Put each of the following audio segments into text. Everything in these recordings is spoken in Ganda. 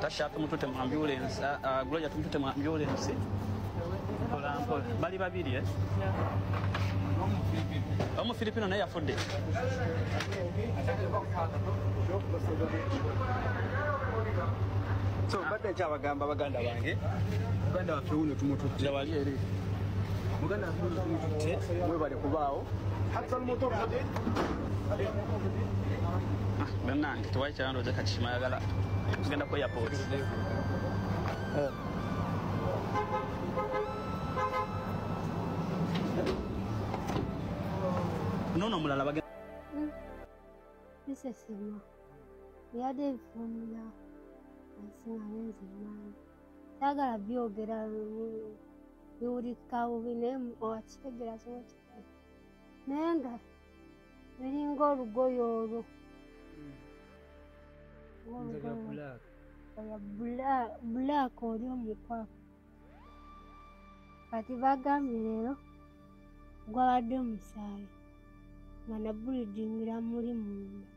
Tasha tumutute mu ambulance, Gloria tumutute mu ambulance. Mpola mpola. Bali babiri eh? Omu Filipino naye afudde. So mbadde nkyabagamba baganda bange, muganda waffe wuno tumututte. Wali eri. Muganda waffe wuno tumututte, mwebale kubaawo. Bannange tewali kyalondooza kati kimayagala. Tugenda ku airport. Nono omulala bagenda. Bisesema. Byadde bifulumira wansi nga ngenze emmanga. Saagala byogera biwulikika bubi naye owakitegeera sobola okitegeera. Naye nga biringa olugoye olwo. Bulaaka oli omukwafu. Kati bagambye leero gwabadde musaayi nga nabulidingira muli munda.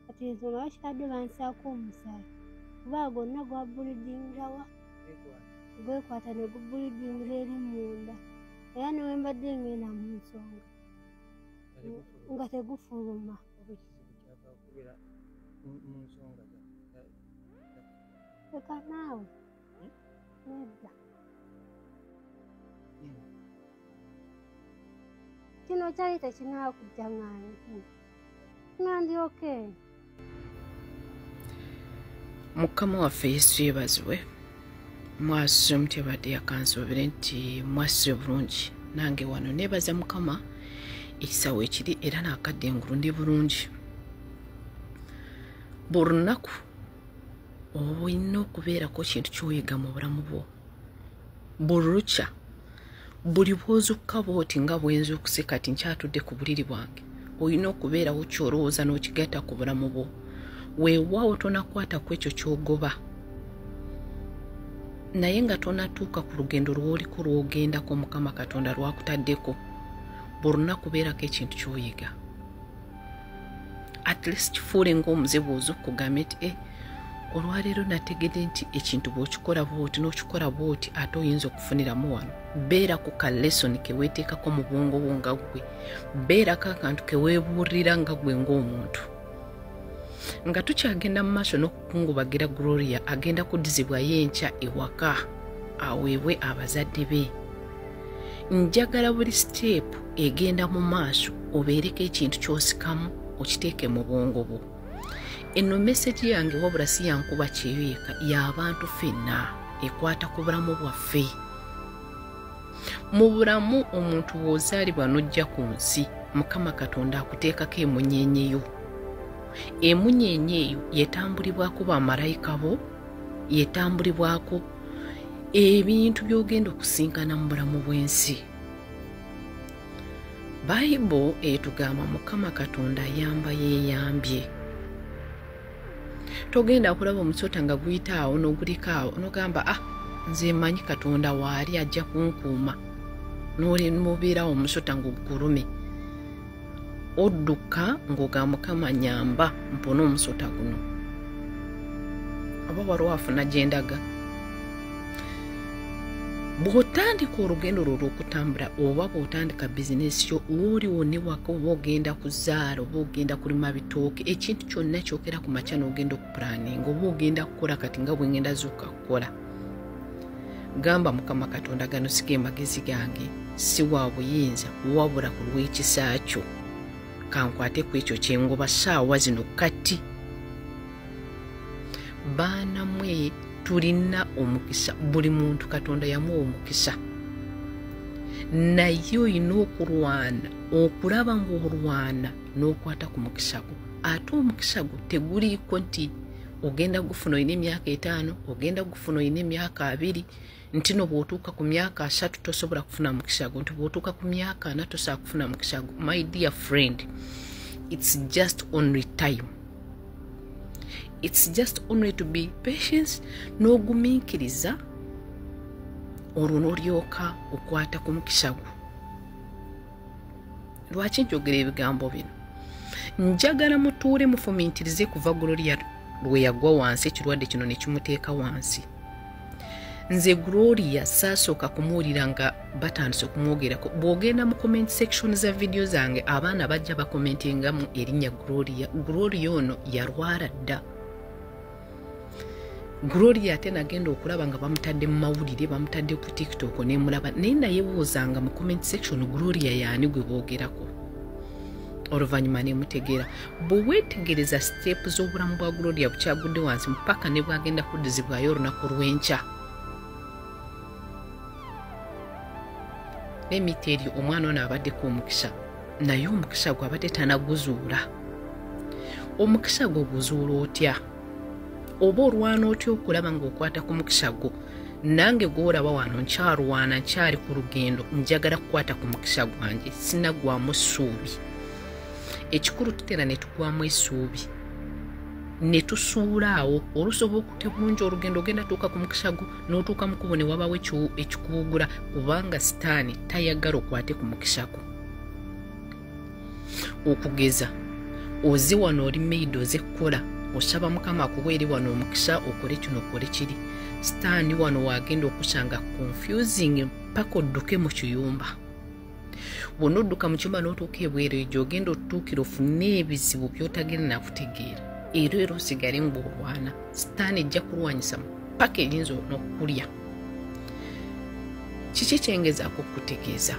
Kati ensonga bakibadde bansaako omusaayi kuba gwonna gwabulidingira wa? Gwekwata ne gubulidingira eri munda. Era ne bwe mbadde ngenda mu nsonga nga tegufuluma. Leka naawe nedda. Kino kyali tekinaba kujja nga ndi okay. Mukama waffe Yesu yeebazibwe. Mwasuze mutya badde yakansoobere nti mwasuze bulungi. Nange wano neebaza Mukama ekisa weekiri era n'akadde engulu ndi bulungi. Buli lunaku olina okubeerako kintu ky'oyiga mu bulamu bwo. Buli lukya, buli bw'ozukka bw'oti nga bwenzuukuse kati nkyatudde ku buliri bwange, olina okubeerawo ky'olowooza n'okigatta ku bulamu bwo. Weewaawo tonakwata ku ekyo ky'ogoba, naye nga tonatuuka ku lugendo lw'oliko lw'ogendako Mukama Katonda lwakutaddeko, buli lunaku beerako ekintu ky'oyiga. At least kifuule ng'omuze bw'ozukka ogambe nti olwaleero nategedde nti ekintu bw'okikola bw'oti n'okikola bw'oti ate oyinza okufuniramu wano. Beerako ka lesson ke weeteekako mu bwongo bwo nga ggwe, beerako akantu ke weebuulira nga ggwe ng'omuntu. Nga tukyagenda mu maaso n'okukungubagira Gloria agenda kuddizibwayo enkya ewaka aweebwe abazadde be. Njagala buli siteepu egenda mu maaso obeereko ekintu ky'osikamu okiteeke mu bwongo bwo. Eno message yange wabula si yankuba kyeyo yekka, y'abantu ffenna, ekwata ku bulamu bwaffe. Mu bulamu omuntu bw'ozaalibwa n'ojja ku nsi, Mukama Katonda akuteekako emunyeenye yo. Emunyeenye eyo yetambulibwako bamalayika bo, yetambulibwako ebintu by'ogenda okusinkana mu bulamu bw'ensi. Bayibuli etugamba Mukama Katonda ayamba yeeyambye. Togenda kulaba omusota nga guyita awo n'oguliko awo n'ogamba nze mmanyi Katonda waali ajja kunkuuma, n'omubeerawo omusota ng'ogulume. Odduka ng'ogamba Mukama nnyamba mpone omusota guno. Oba waliwo afuna gye ndaga. Bw'otandika olugendo lwo olw'okutambula oba bw'otandika bizinesi yo, wooli wonna ewaka oba ogenda kuzaala oba ogenda kulima bitooke, ekintu kyonna kyokera ku makya n'ogenda okupulaninga oba ogenda kukola kati nga bwe ngenda zuuka kukola. Gamba Mukama Katonda gano si ge magezi gange, si wa buyinza wabula ku lw'ekisa kyo. Kankwate ku ekyo kye ngoba ssaawa zino kati. Baana mmwe tulina omukisa, buli muntu Katonda yamuwa omukisa, naye olina okulwana okulaba ng'olwana n'okwata ku mukisa gwo. Ate omukisa gwo teguliiko nti ogenda gufuna olina emyaka 5, ogenda gufuna olina emyaka 20, nti no bw'otuuka ku myaka 3 tosobola kufuna mukisa gwo, nti bw'otuuka ku myaka 4 tosobola kufuna mukisa gwo. My dear friend, it's just only time. It's just only to be patient n'ogumiikiriza olwo n'olyoka okwata ku mukisa gwo. Lwaki njogera ebigambo bino? Njagala mutuule mufumiitirize kuva Gloria lwe yagwa wansi, ekirwadde kino ne kimuteeka wansi. Nze Gloria saasooka kumuwulira nga batandise okumwogerako. Bw'ogenda mu comment section za vidiyo zange, abaana bajja bakomentingamu erinnya Gloria. Gloria ono yalwala dda. Gloria ate nagenda okulaba nga bamutadde mu mawulire, bamutadde ku TikTok nemulaba, naye nayebuuzanga mu comment section Gloria yaani gwe boogerako. Oluvannyuma nemutegeera. Bwe weetegereza step z'obulamu bwa Gloria bukyagudde wansi mpaka ne bwagenda kuddizibwayo olunaku lw'enkya. N'emiti eryo omwana ono abaddeko omukisa, naye omukisa gwe abadde tanaguzuula. Omukisa gwe guzuula otya? Oba olwana otya okulaba ng'okwata ku mukisa gwo? Nange gw'olaba wano nkyalwana, nkyali ku lugendo, njagala kukwata ku mukisa gwange, sinaggwamu ssuubi. Ekikulu tutera ne tugwamu essuubi ne tusuula awo. Olusobola okute bulungi olugendo, ogenda tuuka ku mukisa gwo, n'otuuka mu kkubo ne wabawo ekikuwugula, kubanga sitaani tayagala okwate ku mukisa gwo. Okugeza oze wano oli maid, oze kukola, osaba Mukama akuweere wano omukisa okole kino okole kiri. Sitaani wano wagenda okusanga confusing mpaka odduke mu kiyumba. Bw'ono odduka mu kiyumba n'otuuka ebweru, egyo ogenda otutuukira ofune ebizibu by'otagenda nakutegeera, era osigale ng'olwana. Sitaani ejja kulwanyisa mpaka eyinza n'okukulya. Kiki kyengezaako okukutegeeza?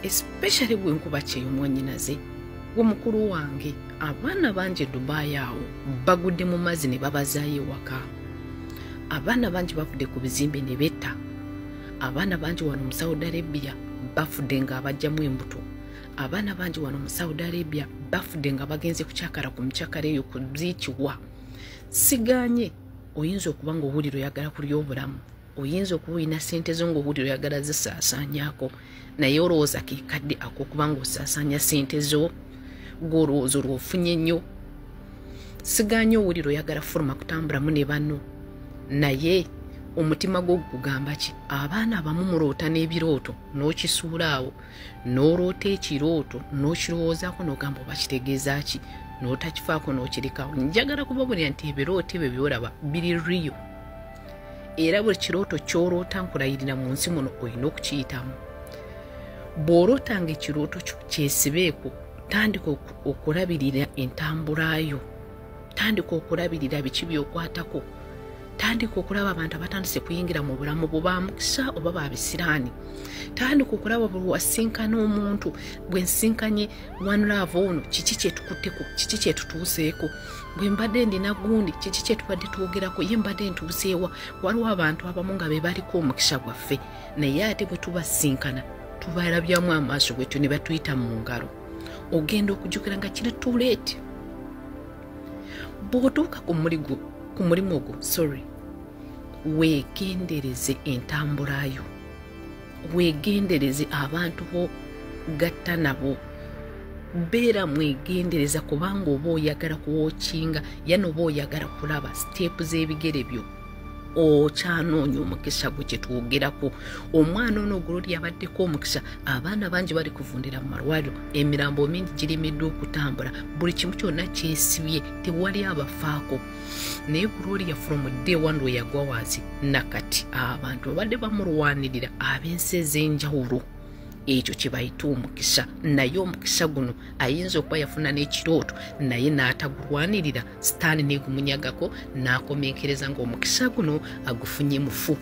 Especially bwe nkuba kyeyo mwannyinaze, gwe mukulu wange, abaana bangi e Dubai awo bagudde mu mazzi ne babazaayo ewaka. Abaana bangi bavudde ku bizimbe ne betta. Abaana bangi wano mu Saudi Arabia bafudde nga abajjamu embuto. Abaana bangi wano mu Saudi Arabia bafudde nga bagenze kukyakala ku mikyakala eyo kuziikiwa. Siganye oyinza okuba ng'owulira oyagala kulya obulamu, oyinza okuba olina ssente zo ng'owulira oyagala zisaasaanyaako, naye olowooza ke kadde ak'okuba ng'osaasaanya ssente zo, gw'olowooza olwofunye nnyo. Siganye owulira oyagala fuluma kutambulamu ne banno, naye omutima gwo gugamba ki? Abaana abamu muloota n'ebirooto n'okisuula awo, n'oloota ekirooto n'okirowoozaako n'ogamba oba kitegeeza ki, n'otakifaako n'okirekawo. Njagala kubabulira nti ebirooto ebyo by'olaba biri real, era buli kirooto ky'oloota nkulayirira mu nsi muno olina okukiyitamu. Bw'olootanga ekirooto kyo kyesibeeko, tandika okulabirira entambulayo, tandika okulabirira biki by'okwatako, tandika okulaba abantu abatandise kuyingira mu bulamu bwo, ba mukisa oba ba bisiraani. Tandika okulaba buli wasinkana omuntu, bwe nsinkanye One Love ono, kiki kyetukutteko, kiki kyetutuuseeko, bwe mbadde ndina gundi, kiki kyetubadde twogerako, ye mbadde ntuuseewa. Waliwo abantu abamu nga be baliko omukisa gwaffe, naye ate bwe tubasinkana tubalabyamu amaaso bwetyo ne batuyita mu ngalo. Ogenda okujjukira nga kiri too late. Bw'otuuka ku mulimu gwo, sorry, weegendereze entambulayo, weegendereze abantu bo gatta nabo, beera mwegendereza, kubanga oba oyagala kuwookinga yani oba oyagala kulaba siteepu z'ebigere byo, okyanoonya omukisa gwe kyetwogerako. Omwana ono Gloria abaddeko omukisa, abaana bangi bali kuvundira mu malwaliro, emirambo mingi giremiddwa okutambula, buli kimu kyonna kyesibye, tewali abafaako. Naye Gloria from day one lwe yagwa wansi nakati abantu babadde bamulwanirira ab'ensi ez'enjawulo. Ekyo kye bayita omukisa. Naye omukisa guno ayinza okuba yafuna n'ekirooto naye n'atagulwanirira, sitaani n'egumunyagako n'akomenkereza ng'omukisa guno agufunye mufu.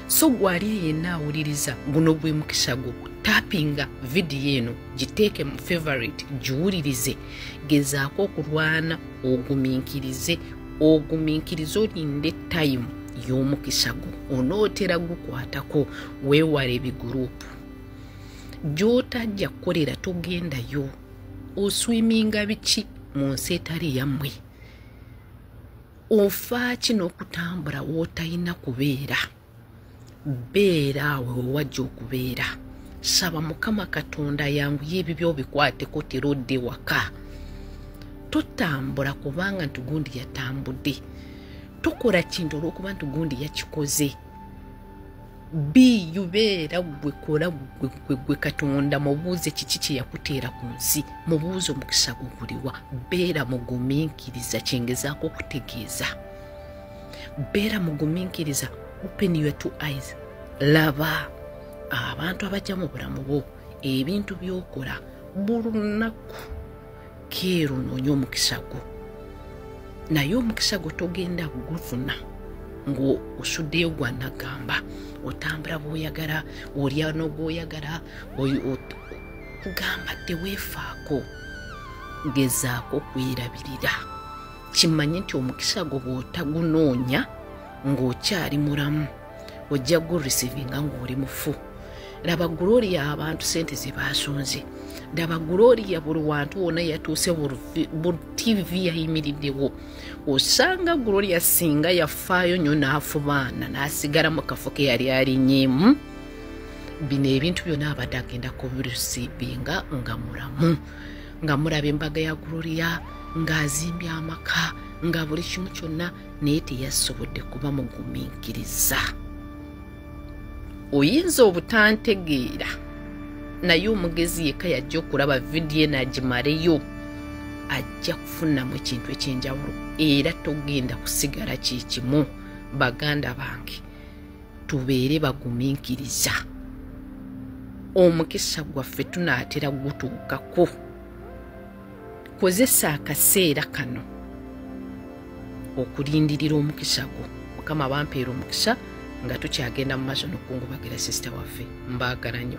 So gwali yenna awuliriza, guno gwe mukisa gwo. Tapinga vidiyo eno, giteeke mu favorite, giwulirize, gezaako okulwana, ogumiikirize, ogumiikirize olinde time y'omukisa gwo, onootera gukwatako. Weewale ebigurupu gy'otajja kukolera, togendayo. Oswiminga biki mu nsi etali yammwe? Ofaaki n'okutambula w'otalina kubeera? Beera awo wewajja okubeera. Saba Mukama Katonda yanguye ebibyo obikwateko, tera odde waka. Totambula kubanga nti gundi yatambudde, tokola kintu olw'okuba nti gundi yakikoze. Biyubeera gwe, kola gwe, gwe Katonda. Mubuuze kiki kye yakuteera ku nsi, mubuuze omukisa gwo guliwa. Beera mugumiikiriza. Kyengezaako okutegeeza, beera mugumiikiriza. Open your two eyes, laba abantu abajja mu bulamu bwo, ebintu by'okola bulunaku. Keera onoonye omukisa gwo, naye omukisa gwo togenda gufuna ng'osuddeyo gwanagamba otambula bw'oyagala, olya n'ogwoyagala, kugamba teweefaako. Gezaako okwerabirira. Kimanye nti omukisa gwo bw'otagunoonya ng'okyali mulamu, ojja gureceivinga ng'oli mufu. Laba Gloria, abantu sente ze basonze. Laba Gloria, buli wantu wonna yatuuse, buli TV yayimiriddewo. Osanga Gloria singa yafaayo nnyo n'afubaana n'asigala mu kafo ke yali alinyeemu, bino ebintu byonna abadde agenda kubireceivinga nga mulamu. Nga mulaba embaga ya Gloria, ng'azimbye amaka, nga buli kimu kyonna, naye teyasobodde kuba mugumiikiriza. Oyinza obutantegeera, naye omugezi yekka yajja okulaba vidiyo n'agimaleyo ajja kufunamu ekintu ekyenjawulo, era togenda kusigala kyekimu. Baganda bange, tubeere bagumiikiriza. Omukisa gwaffe tunaatera gutuukako. Kozesa akaseera kano okulindirira omukisa gwo. Mukama bampeera omukisa nga tukyagenda mu maaso n'okungubagira sister waffe. Mbaagala nnyo.